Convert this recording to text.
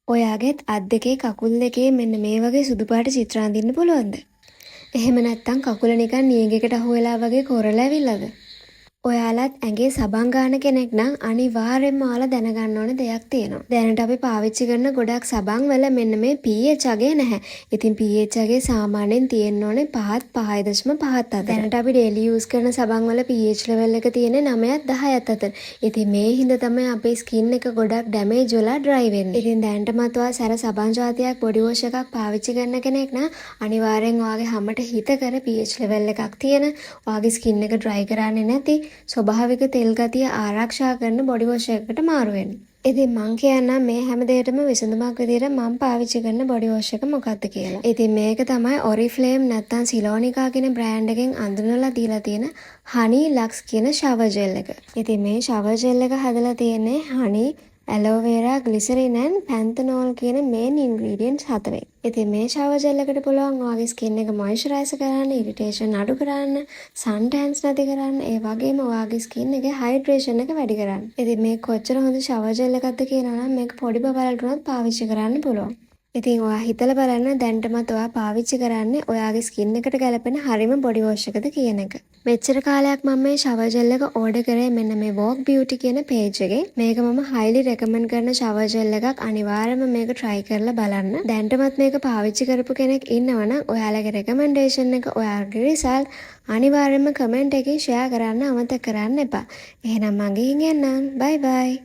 ඔයාගෙත් අත් දෙකේ කකුල් දෙකේ මෙන්න මේ වගේ සුදු පාට චිත්‍ර අඳින්න පුළුවන්ද? එහෙම නැත්නම් කකුල නිකන් නියඟයකට අහු වෙලා වගේ කොරලා ඇවිල්ලාද? ඔයාලත් ඇඟේ සබන් ගාන කෙනෙක් නම් අනිවාර්යෙන්ම ඔයාලා දැනගන්න ඕන දෙයක් තියෙනවා. දැනට අපි පාවිච්චි කරන ගොඩක් සබන් වල මෙන්න මේ pH අගය නැහැ. ඉතින් pH අගය සාමාන්‍යයෙන් තියෙන්න ඕනේ 5ත් 5.5ත් අතර. දැනට අපි ඩේලි යූස් කරන සබන් වල pH ලෙවල් එක තියෙන්නේ 9ත් 10ත් අතර. ඉතින් මේ හින්දා තමයි අපේ ස්කින් එක ගොඩක් ඩැමේජ් වෙලා ඩ්‍රයි වෙන්නේ. ඉතින් දැනටමත් ඔයා සැර සබන් ජාතියක් බොඩි වොෂ් එකක් පාවිච්චි කරන කෙනෙක් නම් අනිවාර්යෙන් ඔයාගේ හමට හිතකර pH ලෙවල් එකක් තියෙන, ඔයාගේ ස්කින් එක ඩ්‍රයි කරන්නේ නැති, ස්වභාවික තෙල් ගතිය ආරක්ෂා කරන බොඩි වොෂ් එකකට මාරු වෙන්න. ඉතින් මං කියන්නම් මේ හැම දෙයකටම විසඳුමක් විදියට මං පාවිච්චි කරන බොඩි වොෂ් එක මොකක්ද කියලා. ඉතින් මේක තමයි ඔරිෆ්ලේම් නැත්තම් සිලෝනිකා කියන බ්‍රෑන්ඩ් එකෙන් අඳුනලා දීලා තියෙන හනි ලක්ස් කියන ෂවර් ජෙල් එක. ඉතින් මේ ෂවර් ජෙල් එක හදලා තියෙන්නේ හනි, ඇලෝවේරා, ග්ලිසරින් ඇන්ඩ් පැන්තනෝල් කියන මේන් ඉන්ග්‍රීඩියන්ට්ස් හතරෙන්. ඉතින් මේ ෂවර් ජෙල් එකට පුළුවන් ඔයාගේ ස්කින් එක මොයිස්චරයිස් කරන්න, ඉරිටේෂන් අඩු කරන්න, සන් ටෑන්ස් නැති කරන්න, ඒ වගේම ඔයාගේ ස්කින් එකේ හයිඩ්‍රේෂන් එක වැඩි කරන්න. ඉතින් මේ කොච්චර හොඳ ෂවර් ජෙල් එකක්ද කියනවා නම් මේක පොඩි බබාලට උනත් පාවිච්චි කරන්න පුළුවන්. ඉතින් ඔයා හිතලා බලන්න දැනටමත් ඔයා පාවිච්චි කරන්නේ ඔයාගේ ස්කින් එකට ගැලපෙන හරිම බොඩි වොෂ් එකද කියන එක. මෙච්චර කාලයක් මම මේ ෂවර් ජෙල් එක ඕඩර් කරේ මෙන්න මේ Vogue Beauty කියන පේජ් එකෙන්. මේක මම හයිලි රෙකමන්ඩ් කරන ෂවර් ජෙල් එකක්. අනිවාර්යයෙන්ම මේක try කරලා බලන්න. දැනටමත් මේක පාවිච්චි කරපු කෙනෙක් ඉන්නවා නම් ඔයාලගේ රෙකමන්ඩේෂන් එක, ඔයාලගේ රිසල්ට් අනිවාර්යයෙන්ම කමෙන්ට් එකකින් ෂෙයා කරන්න අමතක කරන්න එපා. එහෙනම් මං ගිහින් එන්නම්. බයි බයි.